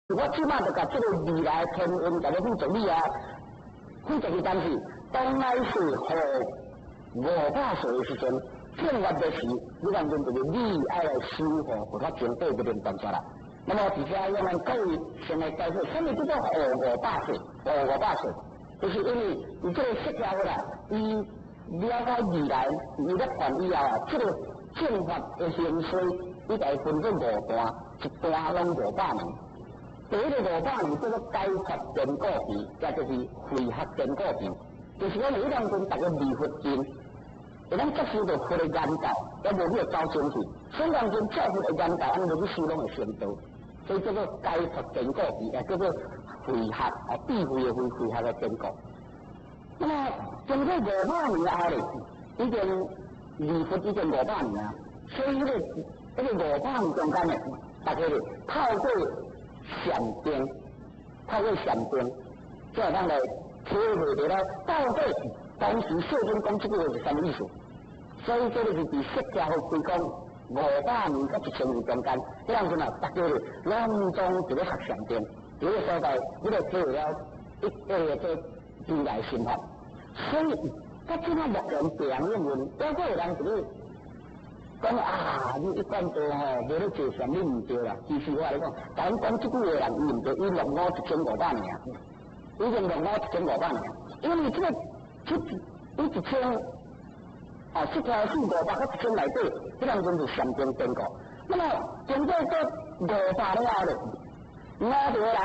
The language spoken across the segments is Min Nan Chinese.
我這馬就共這个未來天運共你付做你啊，付做是但是當來世活500歲的時陣，正月的時，你當陣就是你愛來守護佛法經典不能斷絕啦。那麼佇遮讓咱各位先來解釋，啥物叫做活五百歲？活五百歲，就是因為伊這个釋迦佛啦，伊了解未來，伊涅槃以後啊，這个正法的興衰，伊共伊分做五段，一段攏五百年。第一个五百年叫做解脫堅固期，也就是慧學堅固期，就是講彼當陣逐家離佛經，會當接受著佛的言教，也無去走精去。所以當陣照佛的言教，按呢無去修攏會成道，所以叫做解脫堅固期，也叫做慧學啊，智慧的慧，慧學的堅固。那麼經過五百年後咧，已經離佛已經五百年啊，所以彼個五百年中間咧，大家咧透過禪定，透過禪定，才會當來體會著了到底當時世尊講這句話是啥物意思。所以這个是佇釋迦佛開講五百年佮1000年中間，彼當陣啊，大家咧攏總佇咧學禪定，佇个所在，你就體會了一個做未來心法。所以，佮這馬目前別人認為，抑閣有人佇咧講啊，你一貫道吼，無咧坐禪，你毋對啦。其實我共你講，但講這句話的人，伊毋對，伊落伍1500年啊，已經落伍一千五百年。因為這個這伊一千，哦，釋迦四五百佮一千內底，彼當陣是禪定堅固。那麼經過這五百了後咧，悟著的人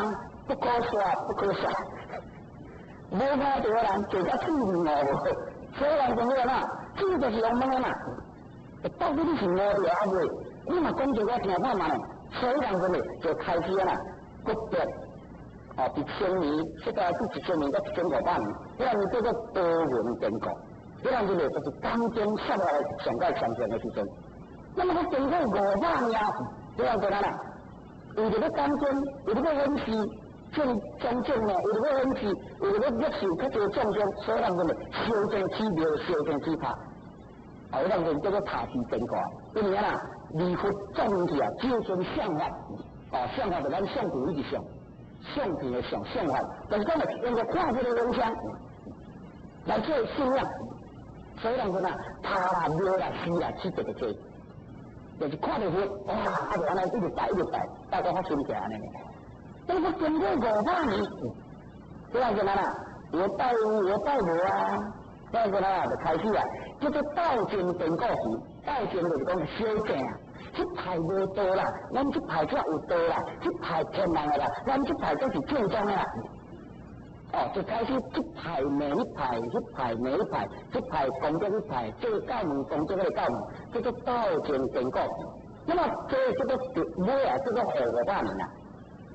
不可說不可說，無悟著的人坐甲四面悟無，所以人講咩啦？這個就是用問的嘛。到底你是悟著抑未？你嘛講一我聽看覓咧？所以人講咧就開始啊啦，國別哦，佇千年，釋迦是1000年到1500年，彼當叫做多聞堅固，彼當陣咧就是講經說法上蓋上上的時陣。那麼閣經過五百年，彼當陣啊啦，為著欲講經，為著欲顯示正真正呢，為著欲顯示，為著欲接受較濟眾生，所以人講咧，修正起廟，修正起塔。啊，彼當陣叫做塔寺堅固，因為啊啦，離佛轉去啊，只剩相法，哦，相法就咱相片一直相，相片的相相法，就是講咧，用個看佛的影像來做信仰，所以人講啊，塔啦、廟啦、寺啦，起特別濟，就是看著佛，哇，啊就按呢一直拜一直拜，拜到發心起來按呢。那麼經過五百年，這樣子啦，有拜有拜無啊？這樣子啦，就開始啊，叫做鬥爭堅固期。鬥爭就是講小爭啊，這派無道啦，咱這派才有道啦，這派天人的啦，咱這派才是正宗的啦。哦，就開始這派罵彼派，彼派罵彼派，這派攻擊彼派，這個教門攻擊彼個教門，叫做鬥爭堅固期。那麼這叫做尾啊，叫做後五百年啦。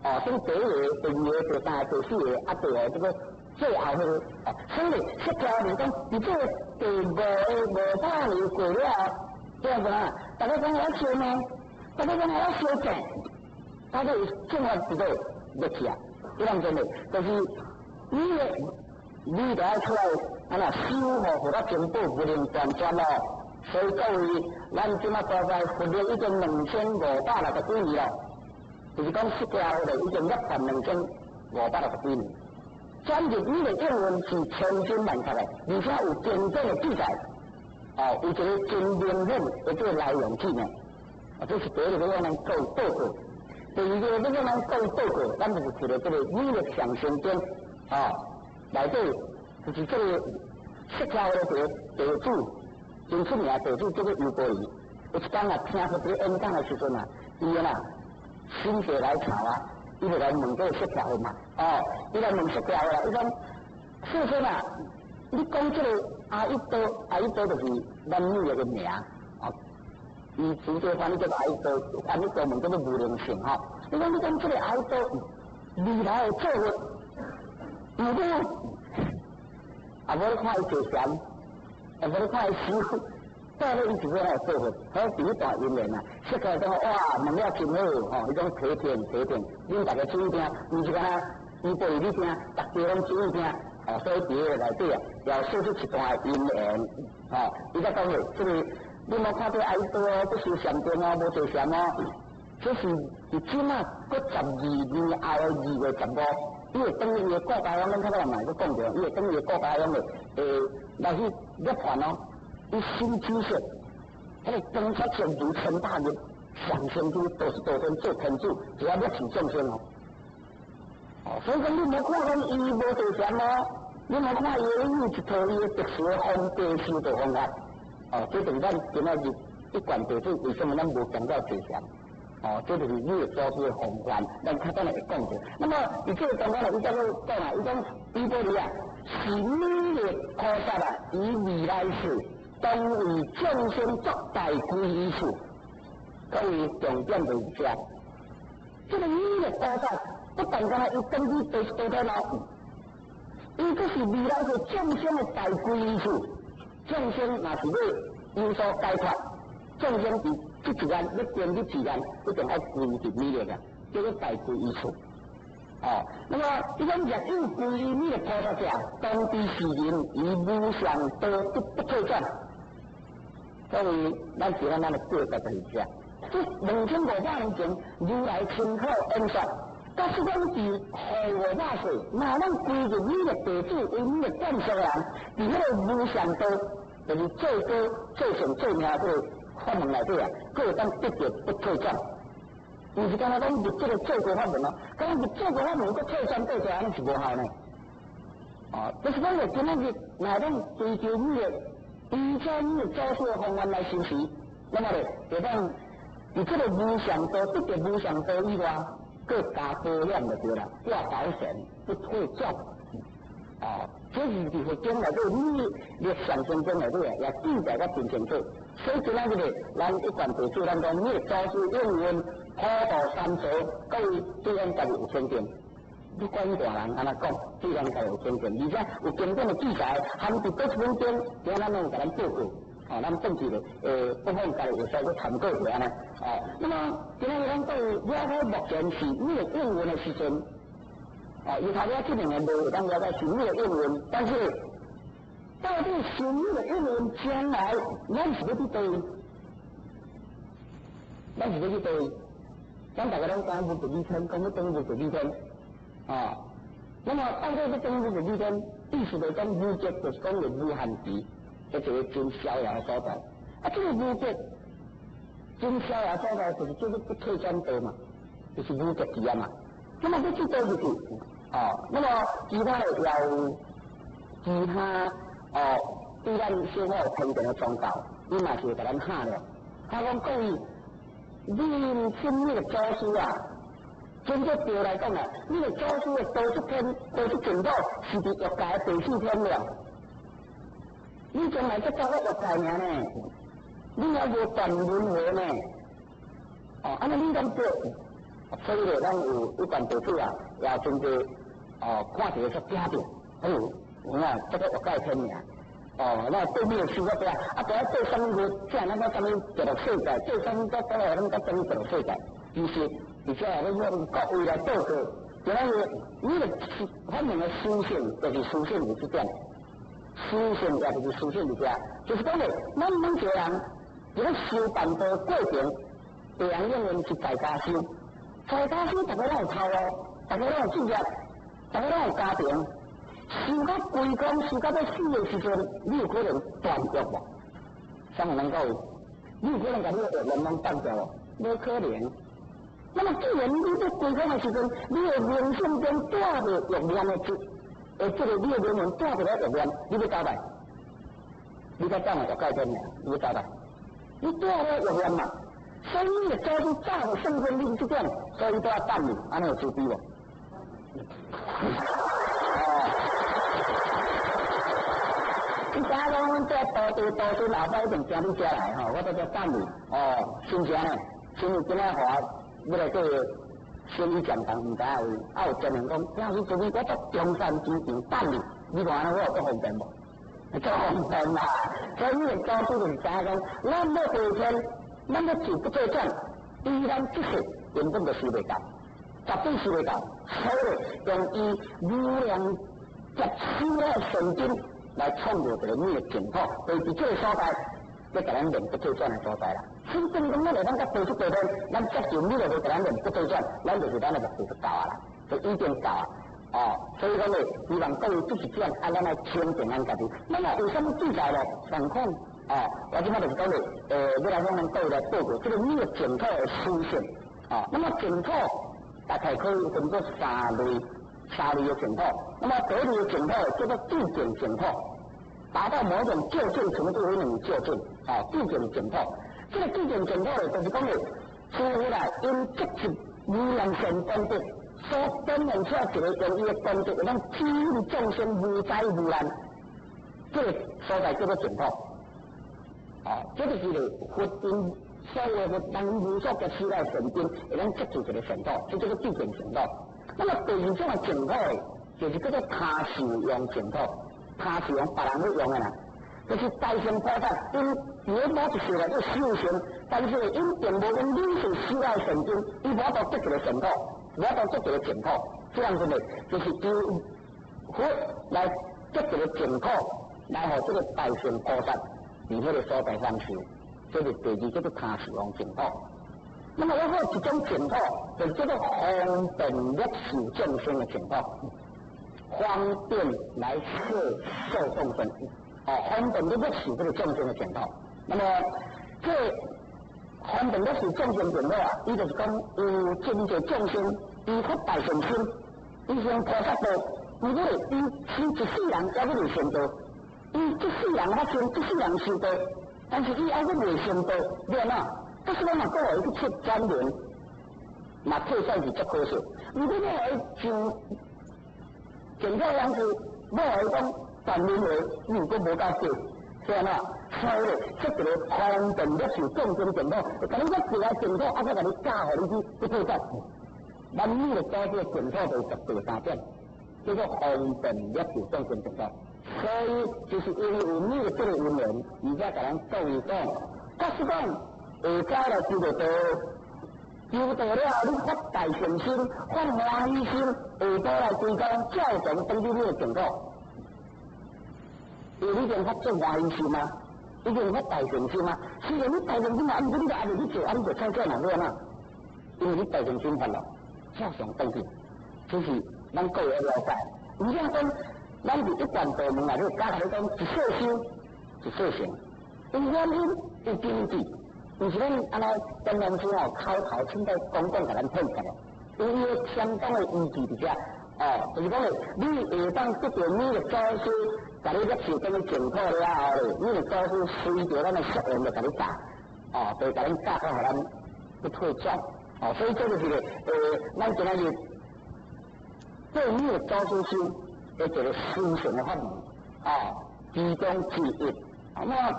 哦，從第一個、第二個、第三個、第四個，啊，第五這個最後彼個，哦，所以釋迦尼講，佇這個第五個五百年過了後，這樣子啊，大家講我修呢，大家講我修正，大家有正法佇佗滅去啊？這樣子呢，就是你咧，你著愛出來，按怎守護佛法經典不能斷絕咯。所以各位，咱這馬大概佛曆已經2560幾年咯。就是講釋迦佛已經涅槃2560幾年，轉入你的應運是千真萬確的，而且有經典的記載，哦，有一個真明顯的這個來龍去脈，啊，這是第一個欲咱各位報告。第二個欲咱各位報告，咱就是提著這個女力上升經，哦，內底就是這個釋迦佛的弟子，真出名的弟子叫做優婆夷，有一工啊，聽佛佇演講的時陣啊，伊啊。心血來潮啊，伊就來問這個釋迦佛嘛，哦，伊來問釋迦佛啦，伊講，世尊啊，你講這個阿逸多，阿逸多就是咱女的名，哦，伊直接翻譯叫做阿逸多，翻譯中文叫做無靈性吼。伊講你講這個阿逸多未來會做佛，有無？啊，無你看伊坐禪，啊，無你看伊修。到底伊是欲來做佛？好，第一段因緣啊，釋迦講哇，問了真好吼，彼種體聽體聽，恁逐家注意聽，毋是干焦伊陪你聽，逐家攏注意聽，哦，所以佇彼個內底啊，也說出一段因緣，吼，伊才講咧，這個你無看著阿逸多哦，閣修禪定哦，無坐禪哦。這是佇這馬閣12年後的2月15，伊會轉伊的國家鄉，咱較早嘛閣講著，伊會轉伊的國家鄉的，來去涅槃哦。伊心知識，彼個光察善如成大業，上升至道士道天做天主，就要滅除眾生哦。哦，所以講你無看講伊無坐禪哦，你無看伊有一套伊的特殊的方法修道方法。哦，這就是咱今仔日一貫弟子為什麼咱無強調坐禪？哦，這就是你的祖師的風範，咱較等下會講著。那麼，佇這個當中呢，伊怎樣講啊？伊講比波離啊，是彌勒菩薩啊，以未來世當為眾生作大皈依處。各位重點就是這，這個彌勒菩薩不但干焦伊轉去第四天哦，伊閣是未來世眾生的大皈依處。眾生若是欲有所解脫，眾生佇這一願欲進入自願，一定愛皈佇彌勒啊，叫做大皈依處。哦，那麼伊講若有皈依彌勒菩薩者，當彼世人於無上道得不退轉。所以，咱是咱咱的過程就是這。這2500年前，如來親口演說，假使講佇後500歲，若咱皈入彌勒弟子為彌勒貫束的人，佇彼個無上道，就是最高、最上、最名這個法門內底啊，閣會當得著不退轉。毋是干焦講入這個最高法門哦，講入最高法門閣退轉倒轉，按呢是無效呢。哦，就是講今仔日若當追求彌勒，依照彌勒祖師的方案來修持，那麼咧，就當佇這個無上道得著無上道以外，閣加保險就對啦，掛保險不退轉。哦，這是佇佛經內底，彌勒上生經內底啊，也記載得真清楚。所以今仔日咧，咱一貫弟子咱講彌勒祖師應運普度三世，各位對咱家己有肯定。不管大人按怎講，對咱家己有肯定，而且有經典的記載，含佇佗一本經，今咱攏有共咱報告。哦，咱轉去咧，不妨家己會使去參考一下按呢。哦，那麼今仔日咱對了解目前是彌勒應運的時陣。哦，伊頭仔這兩个無會當了解是彌勒應運，但是到底是彌勒應運將來，咱是欲去佗位？咱是欲去佗位？咱大家攏講無極理天，講欲轉無極理天，啊，那麼到底欲轉無極理天，意思就講無極，就是講個無限期，一個真逍遙的所在。啊，這個無極真逍遙所在，就是叫做不退轉道嘛，就是無極期啊嘛。那麼欲去佗入去？哦，那麼其他的也有其他哦，對咱小可有偏見的宗教，伊嘛是會共咱嚇了。他講各位，恁親那個祖師啊，真正對來講啊，你的祖師的兜率天、兜率淨土是佇欲界的第四天了。你將來才走到欲界爾呢，你猶無斷輪迴呢。哦，按呢你敢對？所以咧，咱有一貫弟子啊，也真濟哦，看著說驚著，哎喲，有影這個欲界天爾。哦，那對面修到對啊，啊，佇遐做啥物事？這咱講啥物極樂世界，做啥物才講來咱講啥物極樂世界？其實，而且啊，咱各位來報告，今仔日你的法門的殊勝，就是殊勝佇這點，殊勝也就是殊勝佇遮，就是講咧，咱每一個人佇咧修辦道過程，地人認為是在家修，在家修，大家攏有頭路，大家攏有志業，大家攏有家庭。修到歸空，修到欲死的時陣，你有可能斷欲無？啥人能夠？你有可能共你的欲望攏放掉無？無可能。那麼既然你欲歸空的時陣，你的人生中帶著欲念的執，這個你的靈魂帶著了欲念，你欲交代？你才講欲界天爾，你欲交代？你帶了欲念嘛？所以你的祖師早就算過你這點，所以都要等你，按呢有慈悲無？哦，你知影講阮這徒弟徒孫後擺一定行你遮來吼，我佇遮等你。哦，是毋是按呢？是毋是今仔予我欲來做生意講堂，毋知影有啊有專人講，老師慈悲，我佇中山機場等你，你看按呢我有足方便無？足方便啦！所以你的祖師就是知影講，咱欲回天，咱欲做不退轉，依咱這世根本就修袂到，絕對修袂到。所以用伊無量劫修了善根來創造一個彌勒淨土，就是佇這個所在，欲共咱練不退轉的所在啦。所以等於講，咱會當佮提出地方，咱接受彌勒佛共咱念不退轉，咱就是咱的目的就到啊啦，就已經到啊。哦，所以講咧，希望各位就是這樣，啊，咱來清淨咱家己。那麼有啥物記載咧？共款，哦，我這擺就是講咧，要來向咱各位來報告這個彌勒淨土的殊勝。哦，那麼淨土大概可以分做三類，三類的淨土。那麼第一類淨土叫做究竟淨土，達到某種究竟程度才能究竟。哦，究竟淨土，這個究竟淨土就是講咧，師父來因積集無量善功德，所展現出來一個用伊的功德，會當指引眾生無災無難，這個所在叫做淨土。哦，這就是咧佛因所有佛人無所結出來善根，會當積聚一個淨土，這叫做究竟淨土。那麼第二種的淨土，就是叫做他受用淨土，他受用別人咧用的啦，就是大乘菩薩𪜶佇咧某一世來做修行，但是𪜶並無用累世修來善根，伊無法度得一個淨土，無法度得一個淨土，這樣子呢，就是由佛來得一個淨土，來予這個大乘菩薩佇彼個所在享受，這是第二叫做他受用淨土。那麼還有一種淨土，就是叫做方便樂受眾生的淨土，方便來攝受眾生，哦，方便樂受這個眾生的淨土。那麼這方便樂受眾生淨土啊，伊就是講有真濟眾生，伊發大善心，伊行菩薩道，伊欲伊修一世人猶閣未成道，伊這世人發心，這世人修道，但是伊猶閣未成道，欲按怎？這是咱若閣予伊去切轉輪，嘛退轉是足可惜。如果欲予伊上淨土樣子，欲予伊講斷輪迴，伊又閣無夠濟，是按怎？所以咧，設一個方便樂受眾生淨土，共你一個淨土，啊，閣共你教予你去去退轉。咱彌勒祖師淨土就是第三點，叫做方便樂受眾生淨土。所以就是因為有彌勒這個因緣，而且共咱各位講，假使講下早來修道，修道了後，你發大善心，發歡喜心，下晡來歸功，照常轉去你的淨土。因為你已經發做歡喜心啊，已經發大善心啊。雖然你大善心啊，毋過你都猶未去做，啊，你就退轉了，欲按怎？因為你大善心發了，照常轉去，這是咱各位要了解。而且講，咱佇一貫道門內底教共你講，一世修，一世成，有原因，有根據。毋是咱按呢莊嚴師吼口頭凊彩講講，共咱騙起來。有伊的相當的依據佇遮，哦，就是講咧，你會當得著彌勒祖師，共你攝受轉去淨土了後咧，彌勒祖師隨著咱的宿緣就共你教，哦，就共咱教到予咱不退轉，哦，所以這就是咧，咱今仔日對彌勒祖師修的一個殊勝的法門，哦，其中之一。啊，那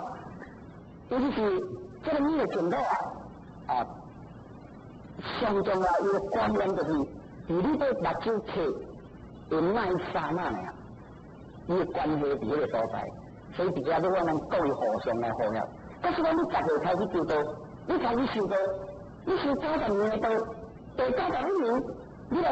尤其是這個彌勒淨土啊，啊，上重要一個觀念就是，佇你對目睭睇會那一剎那爾，伊的關係佇彼個所在，所以佇遮欲讓咱各位互相來護佑。假使講你十歲開始修道，你開始修道，你修90年的道，第91年，你來。